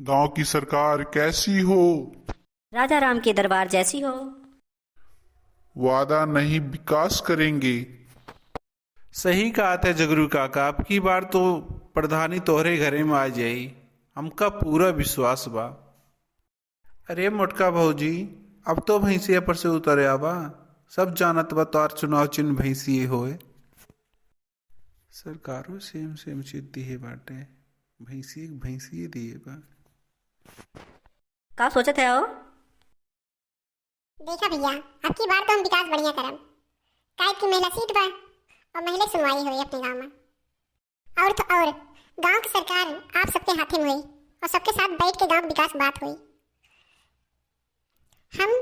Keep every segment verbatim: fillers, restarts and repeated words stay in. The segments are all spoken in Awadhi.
गांव की सरकार कैसी हो? राजा राम के दरबार जैसी हो। वादा नहीं, विकास करेंगे। सही कहत है जगरू काका, अब की बार तो प्रधानी तोहरे घरे में आ जाई, हमका पूरा विश्वास बा। अरे मोटका भौजी, अब तो भैंसिया पर से उतर आवा, सब जानत बा तोहार चुनाव चिन्ह भैंसिए होए। सरकारो सेम सेम चीज दिए बाटे, भैंसिए के भैंसिए दिए बा। का सोचत है हो? देखा भैया, अब की बार तो हम विकास बढ़िया करब, काहे कि महिला सीट बा और महिला सुनवाई होई अपने गांव में। और तो और, गांव की सरकार आप सबके हाथे में होई और सबके साथ बैठ के गांव के विकास बात होई। हम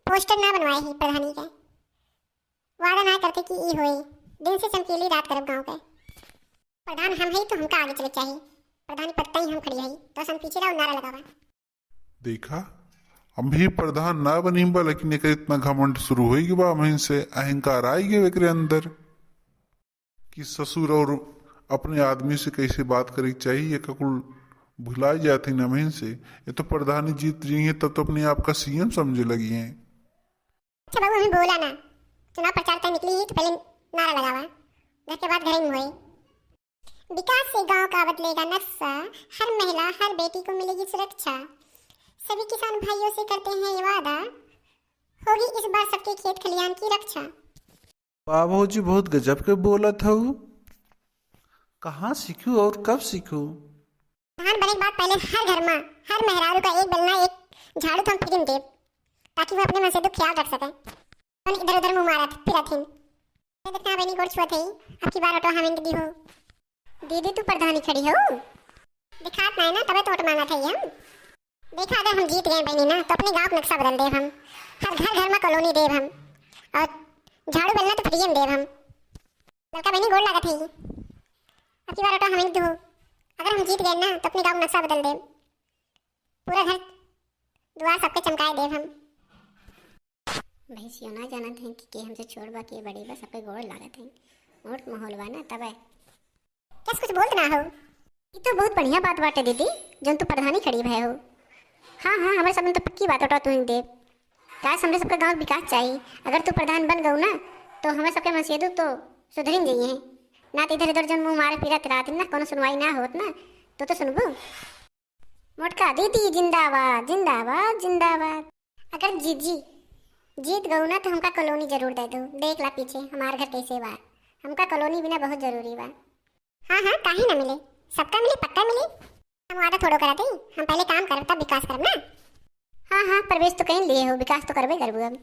पोस्टर ना बनवाए ही प्रधानी के, वादा ना करते कि ई होई, दिन से चमकीली रात करब गांव के। प्रधान हम हई तो हमका आगे चले चाहिए, प्रधानी पद तई हम खड़ी हई, तो हम पीछे रहो, नारा लगावा। देखा, हम भी प्रधान ना बनी बा, लेकिन एकर इतना घमंड शुरू होई गवा, हमहिन से अहंकार आई गए एकरे अंदर कि ससुर और अपने आदमी से कैसे बात करे के चाहिए, एकर कुल भुलाई जात है हमहिन से। ये तो प्रधानी जीत रही है, तब तो अपने आप का सीएम समझे लगी हैं। अच्छा बाबू, अभी बोला ना, चुनाव प्रचार का निकली ही तो पहले नारा लगावा, घर के बाद घर ही में होई। विकास से गांव का बदलेगा नक्शा, हर महिला, हर बेटी को मिलेगी सुरक्षा। सभी किसान भाइयों से करते हैं ये वादा, होगी इस बार सबके खेत खलिहान की रक्षा। वाह भौजी, बहुत गजब के बोलत हऊ। कहाँ सीखू और कब सीखू? प्रधान बने के बाद पहले हर घर में, हर मेहरारू का एक बेलना, एक झाड़ू तो हम free में देब, ताकि वो अपने मन से दुख ख्याल रख सके। कौन इधर उधर मुंह मारत फिरत हिन। ये देखना बहनी गोड़ छुअत है, अब की बार वोटवा हमें दी हो। दीदी तू प्रधानी खड़ी हो? दिखात नहीं ना, तबे तो वोट मांगत है हम। देखा अगर हम जीत गए बहनी ना, तो अपने गांव का नक्शा बदल देब हम, हर घर घर में कॉलोनी देब हम, और झाड़ू बेलना तो free में देब हम। ललका बहनी गोड़ लागत है, अब की बार वोटवा हमें दी हो। अगर हम जीत गए ना, तो अपने गांव का नक्शा बदल देब, पूरा घर द्वार सबके चमकाए देब हम। भैंसियो ना जानत हैं कि के हमसे छोट बा, के बड़ी बा, सबके गोड़ लागत हैं। वोट माहौल बा ना, तबे। कस कुछ बोलत ना हो? ई तो बहुत बढ़िया बात बाटे दीदी, जौन तू प्रधानी खड़ी भए हो। हाँ, हाँ, हमरे सबन तो पक्की बात वोटवा तुहिन देब। काहे हमरे सबके गांव के विकास चाही। अगर तू प्रधान बन गऊ ना, तो हमरे सबके मसीदू तो सुधरिन जइहे। ना तो इधर उधर जौन मुंह मारे फिरत रहत ना, कोनो सुनवाई ना होत ना, तो, तो सुनबू। मोटका दीदी जिंदाबाद, जिंदाबाद, जिंदाबाद। अगर जीत जी, जीत गऊ ना तो हमका कॉलोनी जरूर दे दो। देख ला पीछे हमार घर कैसे बा, हमका कॉलोनी बिना बहुत जरूरी बा। हाँ, हाँ, काहे ना मिले, सबका मिले, पक्का मिले। हम वादा थोड़ो करत हई, हम पहले काम करब तब विकास करब ना। हाँ, हाँ, प्रवेश तो कहीं लिए हो, विकास तो करबे करबू अब।